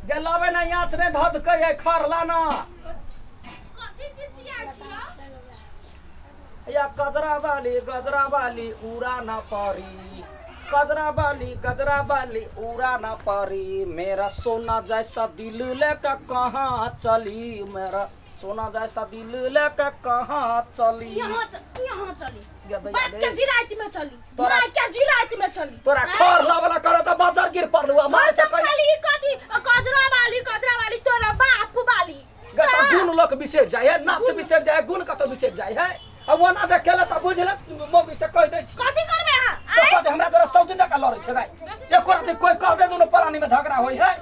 गे लाबे ना आँच नहि धधकै है खर लाना। कथी चिचिया छियै? या कजरा वाली गजरा वाली उड़ा ना परी, कजरा वाली गजरा वाली उड़ा ना परी, मेरा सोना जैसा दिल लेकर कहाँ चली, मेरा सोना जैसा दिल लेकर कहाँ चली। यहाँ यहाँ चली। गदैया बाप रे। के जिराइत में चली। तोरा- माय के जिराइत में चली। तोरा खर लावला कर त बाजार गिर पड़लू आ मारे से सब खाली ई कथी कजरा वाली कजरा वाली तोरा बाप वाली। गता गुण लोक बिसरि जाइ है, नाच बिसरि जाइ है, गुण कतौ बिसरि जाइ है। आ ओना देखेला त बुझल मौगी से कहि दै छी। कथी करबै अहाँ? तो कहते हमरा तोरा सौ दिन का लड़ै छै गाय। एको राति कोई कह दे दुनू प्राणी में झगड़ा होय है।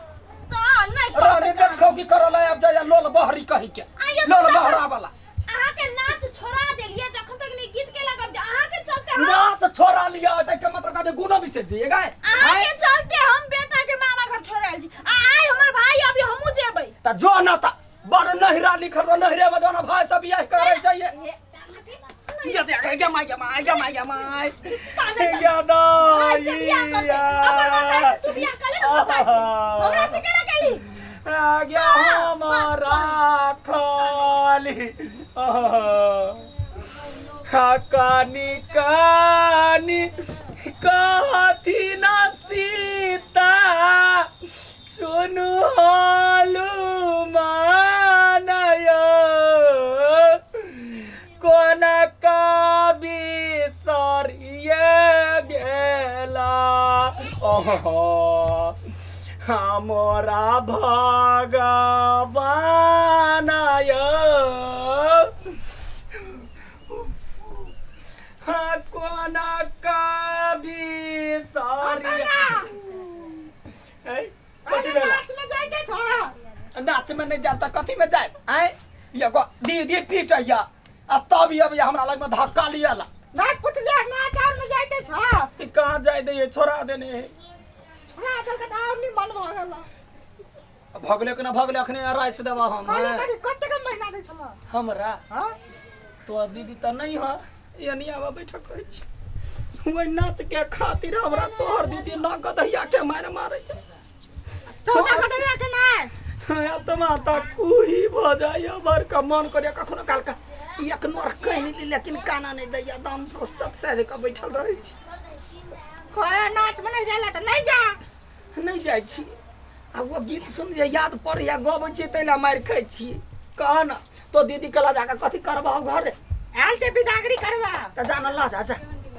तऽ नहि रानी कहबै। बेच खौकी करल है, अब जाइए लोल बहरी कही के। आइए लोल तऽ बहरा वाला। अहाँ के नाच छोड़ा देलिए जखन तक नहीं गीत के लगब जे अहाँ के चलते हम नाच छोड़ा लिया तै के मतलब कहते गुणो बिसरि जाइए गाय। अहाँ के चलते हम बेटा के मामा घर छोड़ायल छी आ आइ हमर भाई अभी हमहूँ जेबै। त जो ना त बड़ नहिरा लिखल रहो, नहिरे में जो ना भाई सब यही करे जाइए। गे गे गे my गे my गे my गे my गे भाई से बियाह कर दे। अपन भाई से तू बियाह कर ले ना, अपन भाई से। हमरा से केना केली? आज्ञा हमारा खाली कानी कानी कहती ना सीता सुनु हनुमान कोना कवि सरिये गेला ओहो हमरा भगवान आयो हाँ कोना कवि सरिये कथी भेला? नाच में जाइते छ। नाच में नहीं जाता कथी में जाए आय ये गो दीदी पीटैया आ तब ये अभी हमरा लग में धक्का लिया ला। नहीं पूछलिए नाच और में जाइते छ। ई कहाँ जाय दे छोड़ा देने है। छोड़ा देल के त और निमन भ गेल। भगले के ना भगले अखने राइस देबा हम। कहले करी कतेक महीना दै छल हमरा? हां। तो दीदी त नहीं ह यानी आवा बैठक कहै छी ओहि नाच के खातिर हमरा तोहर दीदी ना गदहिया के मारे मारे छै। 14 गदहिया के नाय। आत्मा त कुही भ जाइया बड़का मन करिया कखनो काल का एक नोर कहि ली लेकिन काना नहीं दैया दाम सत से के बैठल रहै छी। कोई नाच में नहीं जाला त नहीं जा। नहीं जाइ छी आ वो गीत सुन जे याद पड़ैया गबै छी तै ला मारि खाइ छी। कह न तो दीदी कला जाके कथी करबह घरे? आयल छै बिदागरी करबा। त जा न ल जा जा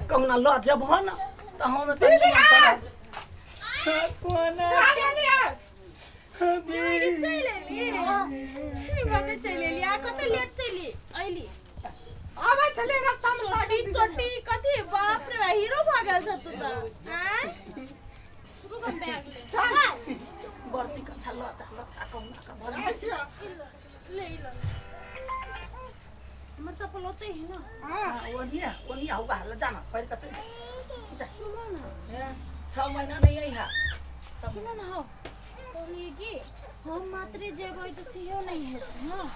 कहुना ल जेबह न त हम त दीदी, निमन आ! करब। कोना चल एलियै। चलि एली। भने चलि एली आ कते लेट चलि अइली। आबै छलै रास्ता में टोटी टोटी कथी बाप रे बा, हीरो भऽ गेल छ तू त। आँय? रुक हम बैग ले। चल। बर्ची कच्छा ल जा ल जा कहुना का भऽ जाइ छियौ। ले ई ल। हमर चप्पल ओतै है न? हाँ। ओनिया ओनिया हुआ ल जा न पहिर के चलि जा। जा। सुनो न। हे, 6 महीना नहीं आई है। सुनो न हौ। कहलियै कि हम मात्रे जेबै तऽ सेहो नहि हेतै न।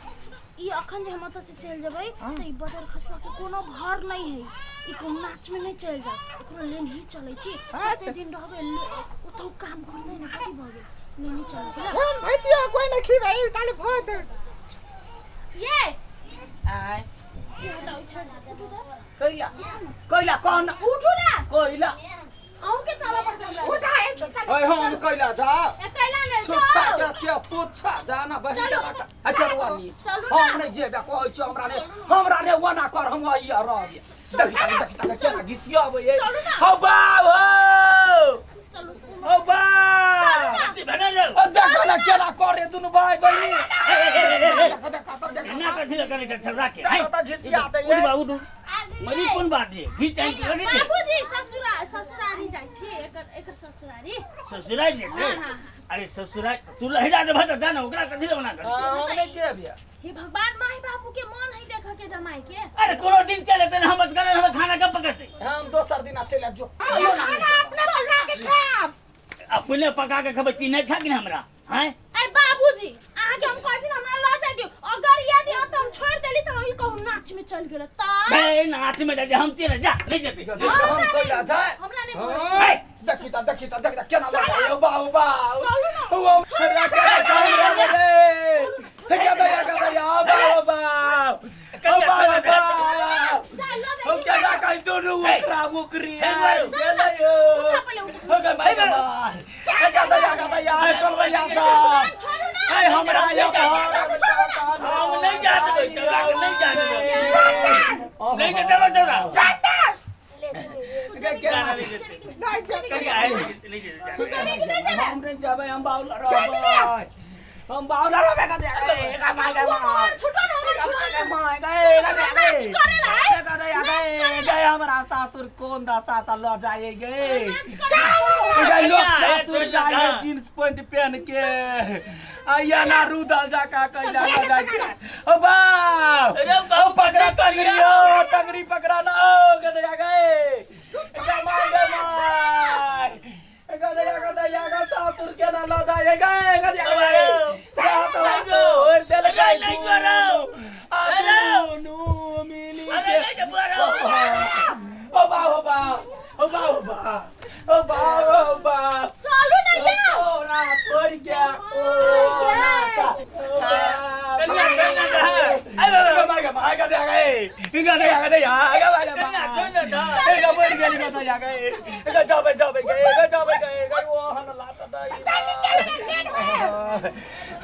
ई अखन जे हम ओतऽ से चलि जेबै तऽ ई बदर खसुआ के कोनो भर नहि है। ई कहूँ नाच में नहि चलि जाउ, एकरो लेनही चलै छी। कते दिन रहबै ओतहु काम करतै ने कथी भऽ गेल लेनही चलै छी ने। कोन भैंसियो कोइ नहि खिबै ताले भऽ दे। ये आय। ई हटाउ छोड़ उठू तऽ। कैला कैला कह न। उठू ना। कैला। अहूँ के चलऽ पड़तै हमरा। उठा एक तऽ चल। ओए हम कैला जा। ए कैला नहि छुच्छा जाउ। के के पुच्छा जा ना बहिन चलू। के आ चलू आनी। चलू ना। हम नहि जेबे कहै छियौ हमरा रे, हमरा रे ओना कर हम आइया रहबियै। देखी तक देखी तक केना घिसियाबै ये। चलू ना। हौ बाउ हौ। चलू। हौ बाउ। कथी भेलै रे? ओ देखो ना केना करे दुनू भाई बहिनी। देखो, देखो, देखो, देखो। एना कथी लए करै छै छौड़ा के? देखो तऽ घिसिया दैये। उठ बा, उठ, उठ। मरी कोन बात ये? घी चाही कि कथी छै? बाबूजी ससुरारी जाइ छी, एकर एकर ससुरारी। ससुरारी जेतै? हाँ, हाँ। अरे ससुरारी तू लहिरा देबह तऽ जा ने, ओकरा कथी लए ओना करै छै? हाँ, हम नहि जेबै। हे भगवान, माय बाबू के मन है देख के जमाई के। अरे कोनो दिन चले एतै ने, हम असगरे रहबै, खाना कब पकड़तै? हम दोसर दिन चलि आयब, जो। खाना अपने पका के खायब। अपने पका के खेबै, चिन्है छह कि ने हमरा? हैं? ए बाबूजी, अहाँ के हम कहै छी हमरा ल जाय दियौ। अगर यदि ओतऽ हम छोड़ि देली तऽ ई कहू नाच में चलि गेल तऽ। ए नाच में जा, हम चलि जा, नहि जेतै। हम कैला जाय। हमरा नहि हाँ। ए, देखी तऽ, देखी तऽ, देखी तऽ, केना लऽ जाय, बाउ, बाउ। चलू ना। ओ, रे, रे, रे, जाबे रे हे गदया गदया बाबा बाप ओ बाबा बाप चल ओ केना कहि दुनू ओकरा ओकरी गेलै यो उठा पहिले उठा हो गे भाई हे गदया गदया हे करवैया साहब छोड़ू ना हे हमरा ये हम नहीं जा देबै चौरा के नहीं जा देबै नहीं के देबै चौरा गे केना नहीं जेतै नहीं जेतै। कनिया आइ नहीं जेतै नहीं जेतै तू जेबे कि नहीं जेबे हम नहीं जाबे हम बाउला रहबै हम बाउला रहबै गदया गे माय गे माय छुटो ना हमर छुटो गे माय गे गदया गे नाच करेला है गदया गे गे हमरा सासुर कोन दशा से ल जाए गे नाच करेला गे लोग सासुर जाए जींस पैंट पहन के आया ना रुदल जाका कैला ल जाए छै ओ बाप अरे ओ पकड़ा टंगरी ओ टंगरी पकड़ा ना ओ गदया गे गे माय गे माय गदया गदया गे सासुर के ना ल जाए गे गदया गे जा तो और देल अरे नहीं करो। आ दुनू मिली अरे के नहीं जे बुआ रो ओ बा ओ बा ओ बा ओ बा ओ बा ओ बा चलू ना या तोरा छोड़ गया ओ नाता कनिया कनिया दा अरे बाबा गे माय गे गए गे दे गे दे गे बाय कनिया कनिया दा ए गे मर गेली गे दे गे गे जाबे जाबे गे गे जाबे गे गे ओ हन लात दई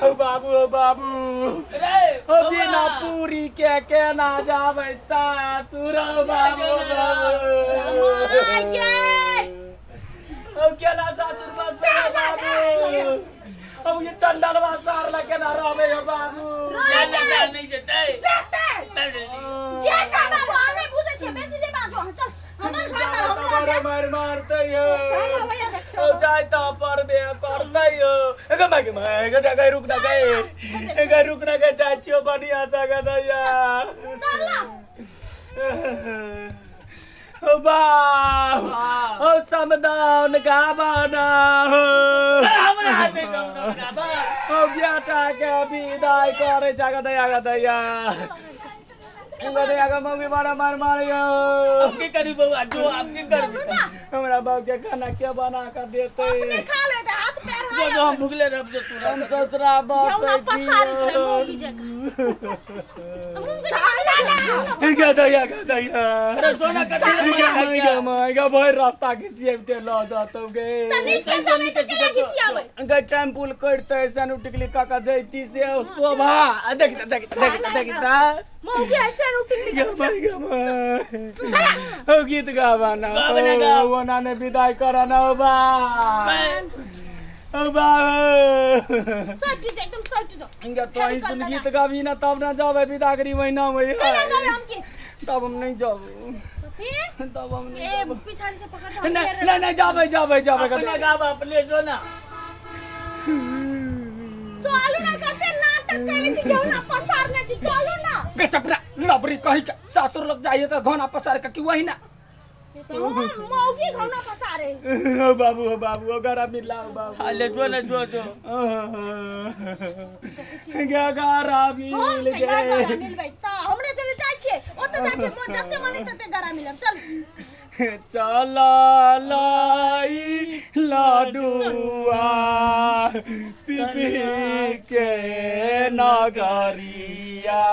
ओ बाबू ओ बाबू रे ओ बिना पूरी के केना जाबै सासुर ओ बाबू बाबू my गे ओ केना सासुर बसबै ओ बाबू ओ ये चंडलवा सार ला केना रहबै ओ बाबू ना ना ना नहीं जेतै जेतै। जे ना बाबू हम नहीं बुझै छियै बेसी नहीं बाजू अहाँ चल हमर घर पर हम लऽ मार जायब मार मारतै यो चलो भैया देखो। ओ जाय त परबे करतै यो गे my गे my गे गे रुक ना गे गे रुक ना गे जाइ छियो बढ़िया से गे दैया चल ना ओ बाप ओ समदाउन गाबना हो हमरा हाथ नहीं चौरा बा ओ बेटा के विदाई करे जा गदैया गदैया गदैया के मम्मी मारा मार मारियो अब की करी बउआ जो अब की करी हमरा बाप के खाना के बना कर देते अपने खा ले हाथ पैर जो जो हम भुगले रहब जो तू हम ससुरा घिउना बसै पसारित रहे मौगी छी जकाँ मूँग जकाँ गदैया गदैया अरे सोना कथी गे my गे भरि रास्ता घिसियबते लऽ जतौ गे तऽ नीक से जबै तऽ केना घिसियाबै गै टेम्पुल करते सनु टिकली काका जैती से शोभा आ देख देख देख देख मौगी ऐसे रोटी गे my गे my ओ गीत गाबा ना गाबा ना गा। ओ ना ने विदाई कर ना ओ बा ओ बा सट जा एकदम सट जा इनका तो ही सुन गीत गाबी ना तब ना जाबे विदागरी महीना में केना गाबै हम के तब हम नहीं जाबू कथी तब हम नहीं ए जाबू पिछाड़ी से पकड़ के नहीं नहीं नहीं जाबे जाबे जाबे अपना गाबा अपने जो ना चलू ना कते नाटक कैले छी घिउना पसारने छी चलू ना गे चपरा लबरी कही के सासुर लोग जाइए तो घोना पसार के कि वही ना हम मौगी घिउना पसारे ओ बाबू ओ बाबू ओ गरा मिला ओ बाबू हाँ ले जो ना जो जो गे गरा हम मिल कहिया गे गरा मिलबै तऽ हमरे जरे जाइ छियै ओतऽ जाइ छियै मोन जते मन तते गरा मिलब चल चल लाई लाडुआ पिपी के नगरिया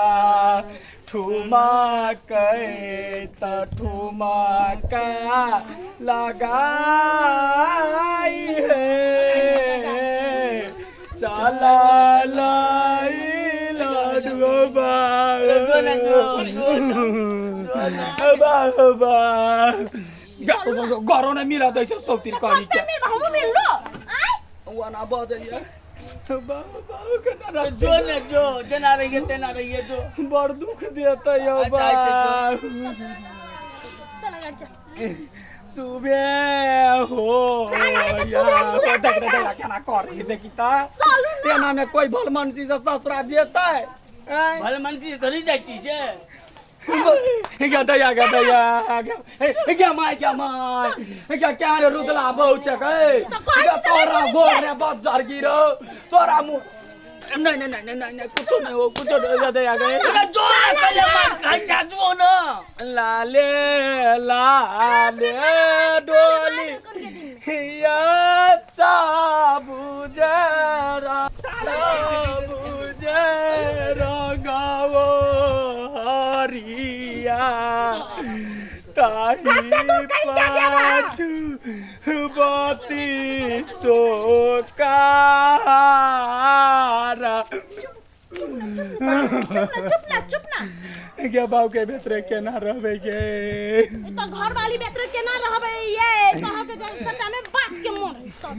ठुमा के त ठुमा का लगाई है चल लाई लाडुआ जो ना जो बा बा गरो नै मिला दै छ सौतिर कही कते के मिलबै हमहूँ मिललो आँय वना बजैया बा बा केना जो रखते ना जो जेना रहिए तेना रहिए जो बड़ दुख देतै यौ अच्छा, बा चल अगाडि चल सुबह हो या देख देख देख केना करी देखी त चलू ना एना में कोई भल मनसी से ससुरा जेतै आँय? भले मनसी थोड़ी जाइ छी से गदैया गदैया गे my गे my गे क्या रे रुदला बहु छै गे तऽ कहै छी तऽ तोरा नहि बुझै गोर छियै। रे बज्जर गिरो तोरा मुँह नहीं नहीं नहीं नहीं नहीं कुछो नहीं हो कुछो नहीं गदैया गे अरे जो ना कहिया मार खाइ छा जो ना लाले लाले डोली या साबुजरा नगरिया ताही कते दूर कहि के जेबा? पाछू बती सोकारा। चुप ना, चुप ना, चुप ना। गे बाबू के बेतरे केना रहबै गे? ई तो घर वाली बेतरे केना रहबै ये? कह के जे सट्टा में बाप के मोन है। तो